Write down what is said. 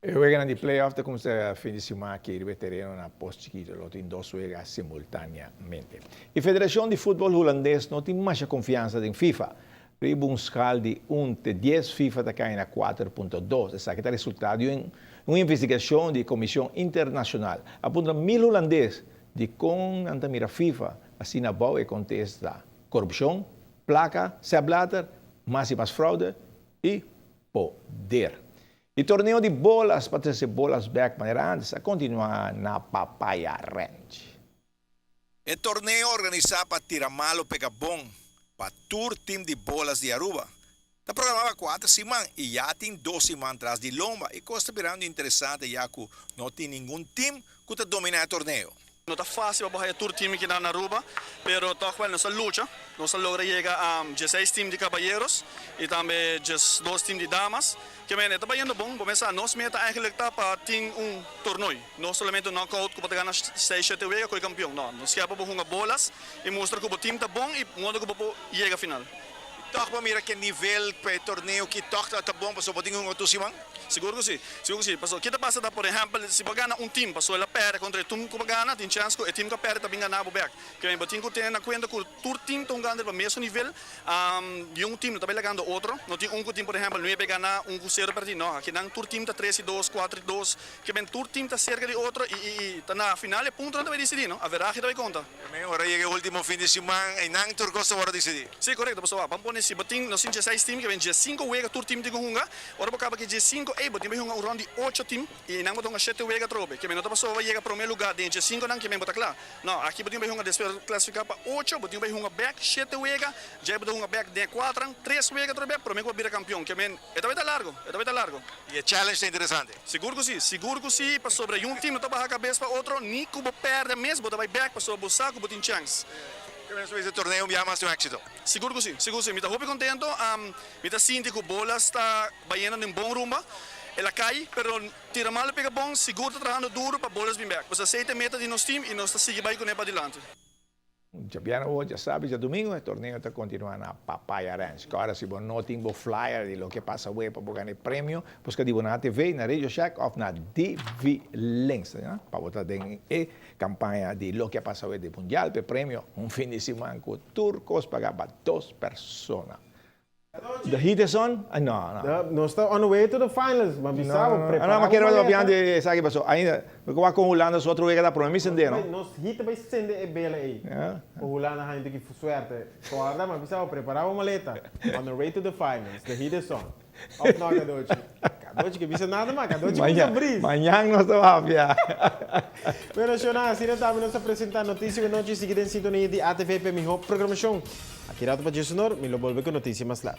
E weganan di playoff ta cuminsa fin di siman aki riba e tereno na Pos Chikito. Lo tin dos wega simultaneamente. E Federacion di Futbol Hulandes no tin masha confiansa den FIFA. Riba un schaal di un te dies FIFA ta cay na 4.2. Esaki ta resultado di un investigacion di e Comision Internacional. A puntra mil Hulandes di con nan ta mira FIFA asina abao e contesta, corupcion, placa, Sepp Blatter, mas y mas fraude y poder. E torneo di bolas pa trese bolas bek manera antes a kontinuá na Papaya Ranch. E torneo organisá pa Tira Malo Pega Bon pa tur tim di bolas di Aruba ta programá pa kuater siman i ya tin dos siman tras di lomba i kos ta birando interesante ya ku no tin ningun tim ku ta dominá e torneo. No ta fácil pa bo haya tur team kinan na Aruba, pero tòg wèl nos a lucha, nos a logra yega a dieseis team di kabayeros i tambe diesdos team di damas. Ke mende e ta bayendo bon, bo mester sa nos meta eigenlijk ta pa tin un tornooi, no solamente un knockout ku bo ta gana seis shete wega ku e kampion, no, nos kier pa bo hunga bolas i mustra ku bo team ta bon i modo ku bo por yega final. Tòg bo mira ke nivel pa e torneo ki tòg ta bon pasobra bo tin hunga tur siman? Sigur ku si, sigur ku si. Pasobra ki ta pasa ta, por ehèmpel, si bo gana un tim, pasobra el a pèrdè kontra e tim ku bo gana, tin chèns ku e tim ku a pèrdè ta bin gana bo bèk. Ke men bo tin ku tene na kuenta ku tur tim ta hungando riba mesun nivel, i un tim no ta bai lagando otro. No tin un ku tin, por ehèmpel, nuebe gana, un ku sero pèrdí. No, akinan tur tim ta tres i dos, kuater i dos. Ke men tur tim ta serka di otro i i ta na final e puntonan ta bai disidí, no? Averahe ta bai konta. Ke men ora yega e ultimo fin di siman, einan tur kos ta wòrdu disidí. Sí, korekto, pasobra ban pone si bo tin, nos tin dieseis tim, ke men diesinko wega tur tim tin ku hunga. Ora bo kaba ki diesinko, ey, bo tin bai hunga un rond di ocho tim i einan bo ta hunga shete wega atrobe. Ke men no ta pasobra bo yega prome luga den e diesinkonan ke men bo ta kla. No, aki bo tin bai hunga despues bo klasifiká pa ocho, bo tin bai hunga bèk shete wega, djei bo ta hunga bèk den e kuaternan, tres wega atrobe prome ku bo bira kampion. Ke men e ta bai ta largo, e ta bai ta largo. I e challenge ta interesante. Sigur ku si, sigur ku si, pasobra yun tim no ta baha kabes pa otro, ni ku bo pèrdè mes bo ta bai bèk pasobra bo sa ku bo tin chèns. Ke men su torneo un biaha mas tin un éxito. Sigur ku si, sigur ku si. Mi ta hopi kontento. Mi ta sinti ku bolas ta bayendo den bon rumba. El a kai, pero tira malo pega bon, sigur ta trahando duro pa bolas bin bek. Pues esei ta e meta di nos team i nos ta sigui bai kuné padilanti. Djabièrnè awor, djasabi, djadumingu e torneo ta kontinuá na Papaya Ranch. Kòrda si bo no tin bo flyer di loke pasa awe pa bo gana e premio, buska di bo na ATV, na Radio Shack òf na DV Links, pa bo ta den e Campaña di loke a pasa awe di Mundial p'e premio un fin di siman cu tur cos paga pa dos persona. The heat is on? Ah, no, no. Nos ta on the way to the finals, ma bisa bo prepara No, ma bo kere maleta. papiando di esaki paso ainda mi cu wak con Hulanda su otro wega ta prome mi sende, no? Nos heat ta bay sende e bela ey. Pa Hulanda haña un tiki suerte. Corda, ma bisa bo prepara bo maleta. On the way to the finals, the heat is on. Of no, Cadochi? Cadochi ke bisa nada mas, Cadochi kusa bris. Mañan nos ta papia. Bueno, shownan, asina tambe nos ta presenta Noticia ku Nochi. Sigui den sintonia di ATV pa e mihó programashon. Aki rato pa dje sonor, mi lo bolbe ku noticia mas lat.